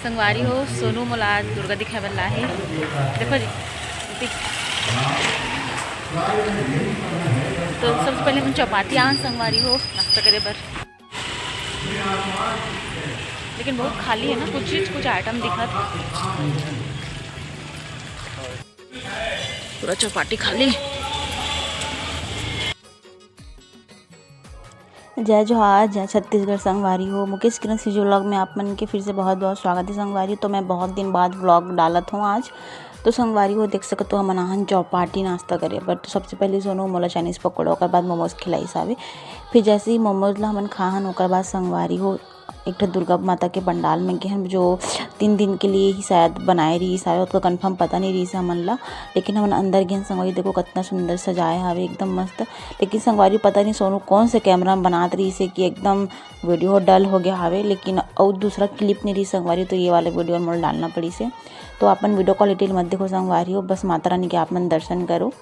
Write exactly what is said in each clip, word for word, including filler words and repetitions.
संगवारी हो, सोनू मोला आज दुर्गा दिखाए बर लाहे। देखो जी, देख। तो सबसे पहले हम चौपाटी आन संगवारी हो नाश्ता करे बर, लेकिन बहुत खाली है ना, कुछ चीज, कुछ आइटम दिखत। पूरा चौपाटी खाली। जय जोहार, जय छत्तीसगढ़ संगवारी हो। मुकेश किरण सीजो व्लॉग में आप मन के फिर से बहुत बहुत स्वागत है संगवारी। तो मैं बहुत दिन बाद व्लॉग डालत हूँ आज। तो संगवारी हो, देख सकत हो, हमन आहन चौपाटी नाश्ता करे बर। तो सबसे पहले सोनू मोला चाइनीज पकौड़ा, ओकर बाद मोमोज खिलाइस हावे। फिर जैसे ही मोमोज ला हमन खाहन, ओकर बाद संगवारी हो, एक ठो दुर्गा माता के पंडाल में गेहन, जो तीन दिन के लिए ही शायद बनाए रहिस हावे, ओतका कन्फर्म पता नहीं रहिस हमन ला। लेकिन हमन अंदर गेहन संगवारी, देखो कितना सुंदर सजाए हावे, एकदम मस्त। लेकिन संगवारी पता नहीं सोनू कौन से कैमरा में बनात रहिस हे कि एकदम वीडियो डल हो गया हावे, लेकिन अउ दूसरा क्लिप नहीं रहिस संगवारी, तो ये वाला वीडियो मोला डालना पड़िस हे। तो अपन वीडियो क्वालिटी मत देखो संगवारी हो, बस माता रानी के आप मन दर्शन करो।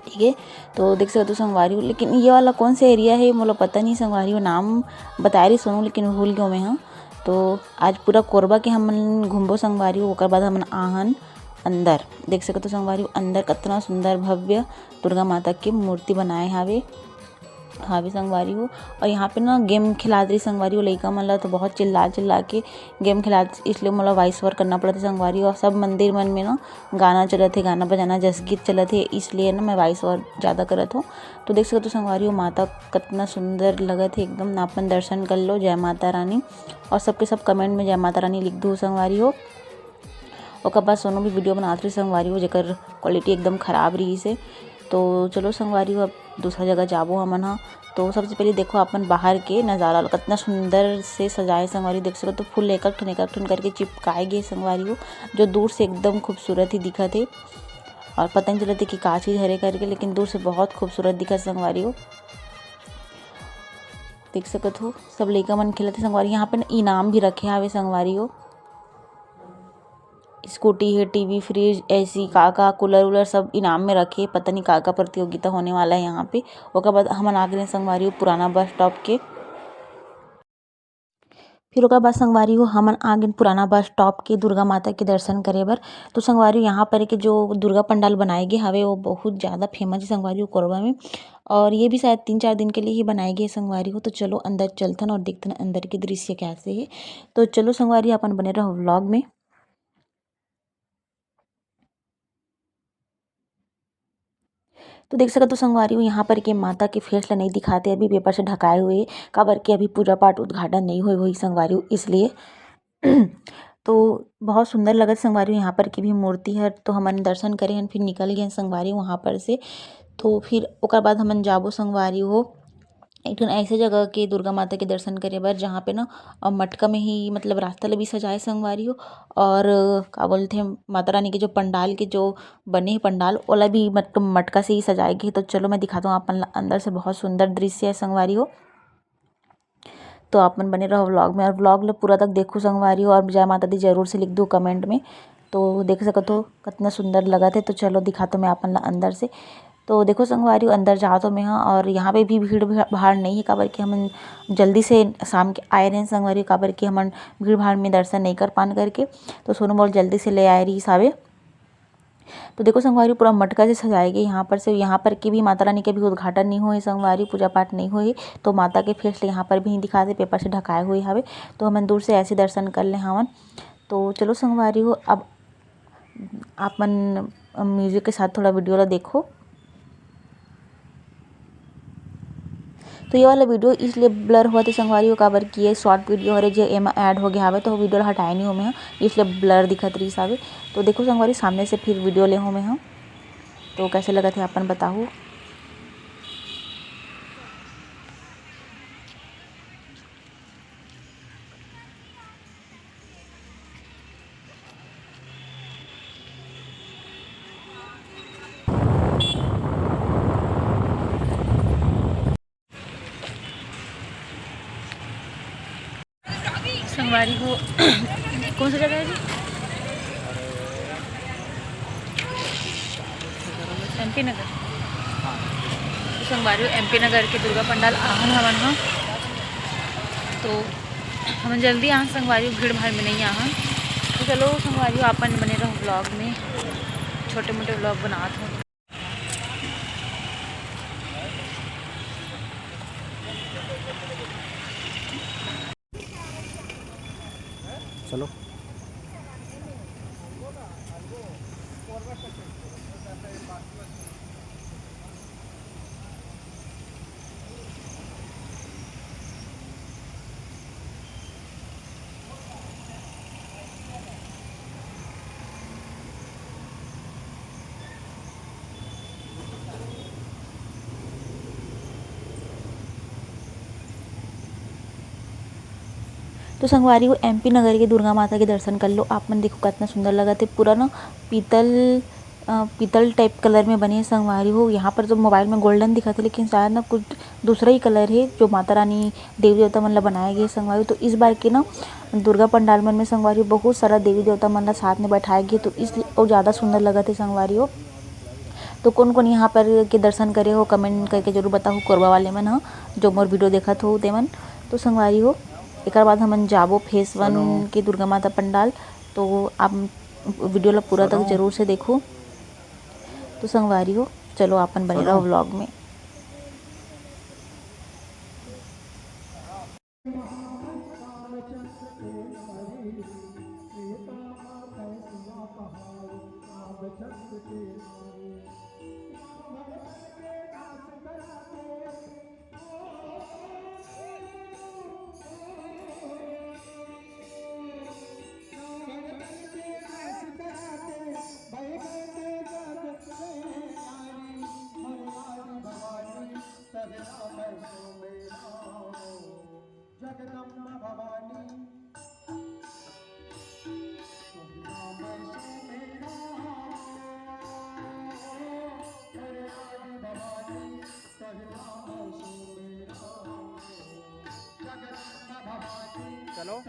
ठीक है, तो देख सकत हो संगवारी हो, लेकिन ये वाला कौन सा एरिया है मोला पता नहीं संगवारी हो, नाम बताए रहिस सोनू लेकिन भूल गयो मैं। हाँ, तो आज पूरा कोरबा के हमन घूमबो संगवारी हो, ओकर बाद हमन आहन अंदर। देख सकत हो संगवारी हो, अंदर कतना सुंदर भव्य दुर्गा माता के मूर्ति बनाए हावे, हावे संगवारी हो। और यहाँ पे ना गेम खिलात रही संगवारी हो, लइका मन ला तो बहुत चिल्ला चिल्ला के गेम खिलात, इसलिए मोला वॉइस ओवर करना पड़त हे संगवारी हो। और सब मंदिर मन में ना गाना चलत हे, गाना बजाना, जसगीत चलत हे, इसलिए ना मैं वॉइस ओवर ज़्यादा करत हूँ। तो देख सकत हो संगवारी हो, माता कतना सुंदर लगत हे एकदम। अपन दर्शन कर लो, जय माता रानी। और सबके सब कमेंट में जय माता रानी लिख दो संगवारी हो। ओकर बाद सोनू भी वीडियो बनात रही संगवारी हो, जेकर क्वालिटी एकदम खराब रहिस हे। तो चलो संगवारी हो, अब दूसरा जगह जाबो हमन ह। तो सबसे पहले देखो अपन बाहर के नज़ारा ल, कितना सुंदर से सजाए संगवारी। देख सकत हो, फूल एक एक ठन, एक एक ठन करके चिपकाए गे संगवारी हो, जो दूर से एकदम खूबसूरत ही दिखत हे। और पता नहीं चलत हे कि का चीज़ हरे करके, लेकिन दूर से बहुत खूबसूरत दिखत संगवारी हो। देख सकत हो, सब लइका मन खेलत हे संगवारी। यहाँ पे ना इनाम भी रखे हावे संगवारी हो, स्कूटी हे, टीवी, फ्रिज, एसी, का का, कूलर वूलर सब इनाम में रखे। पता नहीं का का प्रतियोगिता होने वाला है यहाँ पे। ओकर बाद हमन आ गए संगवारी हो पुराना बस स्टॉप के। फिर ओकर बाद संगवारी हो, हमन आ गए पुराना बस स्टॉप के दुर्गा माता के दर्शन करे बर। तो संगवारी हो, यहाँ पर के जो दुर्गा पंडाल बनाए गए हवे, वो बहुत ज़्यादा फेमस है संगवारी हो कोरबा में। और ये भी शायद तीन चार दिन के लिए ही बनाए गए संगवारी हो। तो चलो अंदर चलथन और देखथन अंदर के दृश्य कैसे है। तो चलो संगवारी, अपन बने रहो व्लॉग में। तो देख सकत हो संगवारी हो, यहाँ पर के माता के फेस ला नहीं दिखाते, अभी पेपर से ढकाए हुए, काबर के अभी पूजा पाठ उद्घाटन नहीं हुए हुई संगवारी हो, इसलिए। तो बहुत सुंदर लगत संगवारी हो, यहाँ पर की भी मूर्ति है। तो हमन दर्शन करे हन, फिर निकल गए संगवारी हो वहाँ पर से। तो फिर ओकर बाद हमन जाबो संगवारी हो एक ठन ऐसे जगह के दुर्गा माता के दर्शन करे बर, जहाँ पे ना, अ, मटका में ही, मतलब, रास्ता ल भी सजाए संगवारी हो। और, अ, का बोलथे, माता रानी के जो पंडाल के जो बने हे पंडाल, ओला भी मट-, मटका से ही सजाए गे हे। तो चलो मैं दिखाता हूँ अपन ला अंदर से, बहुत सुंदर दृश्य है संगवारी हो। तो आप मन बने रहो व्लॉग में और व्लॉग ल पूरा तक देखो संगवारी हो, और जय माता दी जरूर से लिख दो कमेंट में। तो देख सकत हो कितना सुंदर लगत हे। तो चलो दिखातो मैं आप मन ला अंदर से। तो देखो संगवारी हो, अंदर जात हो मैं हा, और यहाँ पे भी भीड़ भा-, भाड़ नहीं है, काबर कि हमन जल्दी से शाम के आए रहे संगवारी हो, काबर कि हमन भीड़ भाड़ में दर्शन नहीं कर पान करके। तो सोनू मोला जल्दी से ले आए रहिस हावे। तो देखो संगवारी, पूरा मटका से सजाए गए यहाँ पर से। यहाँ पर के भी माता रानी के भी उद्घाटन नहीं हुए संगवारी, पूजा पाठ नहीं हुए, तो माता के फेस ल यहाँ पर भी नहीं दिखाते, पेपर से ढकाए हुए हवे। तो हमन दूर से ऐसे दर्शन कर ले हवन। तो चलो संगवारी हो, अब आप मन म्यूजिक के साथ थोड़ा वीडियो ला देखो। तो ये वाला वीडियो इसलिए ब्लर होवत हे संगवारी हो, काबर कि ये शॉर्ट वीडियो हरे, जे एमा ऐड हो गया हवे, तो वीडियो ला हटाए नहीं हो मैं हा, इसलिए ब्लर दिखत रहिस हवे। तो देखो संगवारी, सामने से फिर वीडियो ले हो मैं हा, तो कैसे लगत हे अपन बताहू। संगवारी हो, कौन सा जगह है जी? एमपी नगर। तो संगवारी हो, एमपी नगर के दुर्गा पंडाल आहन हमन ह। तो हमन जल्दी आहन संगवारी हो, भीड़ भाड़ में नहीं आहन। चलो संगवारी हो, आप मन बने रहो vlog में, छोटे मोटे vlog बनात हो। चलो। तो संगवारी हो, एमपी नगर के दुर्गा माता के दर्शन कर लो आप मन। देखो कितना सुंदर लगत हे, पूरा ना पीतल, अ, पीतल type colour में बने हे संगवारी हो। यहाँ पर तो mobile में golden दिखत हे, लेकिन शायद ना कुछ दूसरा ही colour हे जो माता रानी देवी देवता मन ला बनाए गए हे संगवारी हो। तो इस बार के ना दुर्गा पंडाल मन में संगवारी हो बहुत सारा देवी देवता मन ला साथ में बैठाए गए हे, तो इसलिए अउ ज़्यादा सुंदर लगत हे संगवारी हो। तो कोन कोन यहाँ पर के दर्शन करे हो, comment करके जरूर बताओ कोरबा वाले मन ह, जो मोर video देखत हो तेमन। तो संगवारी हो, एकर बाद हमन जाबो phase one के दुर्गा माता पंडाल। तो आप video ला पूरा तक जरूर से देखो। तो संगवारी हो, चलो आप मन बने रहो vlog में। जगदम्बा भवानी, चलो।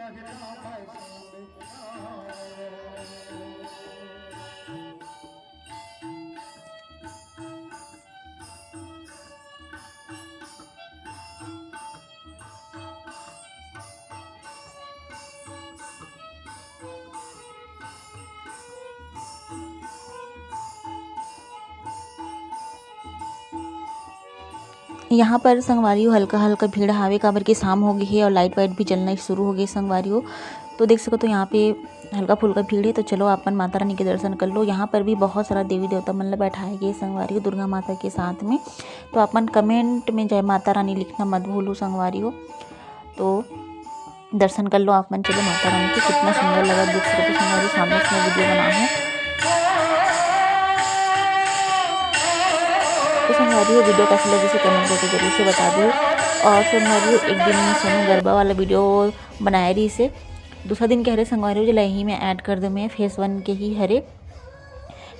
यहाँ पर संगवारी हो हल्का हल्का भीड़ हावे, काबर कि शाम हो गई है और light वाइट भी जलना शुरू हो गई संगवारी हो। तो देख सको तो यहाँ पे हल्का फुल्का भीड़ है। तो चलो अपन माता रानी के दर्शन कर लो। यहाँ पर भी बहुत सारा देवी देवता मन ला बैठाए गए संगवारी हो दुर्गा माता के साथ में। तो अपन comment में जय माता रानी लिखना मत भूलो संगवारी हो। तो दर्शन कर लो आप मन। चलो माता रानी के कितना सुंदर लगा, देख सकते हो संगवारी, सामने से मैं video बना हूँ। तो संगवारी हो video कैसे लगी से comment करके जरूर से बता दो। और संगवारी हो एक दिन सोनू गरबा वाला video बनाए रही से, दूसरा दिन कह रहे संगवारी हो, जेला यही में add कर दे मैं, phase one के ही हरे।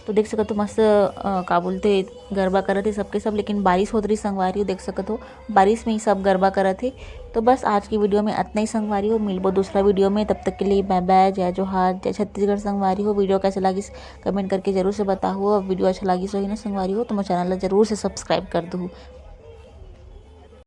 तो देख सकत हो मस्त, अ, का बोलते, गरबा करत हे सबके सब, लेकिन बारिश होत रही संगवारी हो, देख सकत हो बारिश में ही सब गरबा करत हे। तो बस आज की video में अतना ही संगवारी हो, मिलबो दूसरा video में, तब तक के लिए bye bye, जय जोहार, जय छत्तीसगढ़ संगवारी हो। Video कैसे लागिस comment करके जरूर से बताहू, और video अच्छा लागिस होही ना संगवारी हो तो मोर channel ला जरूर से subscribe कर दू।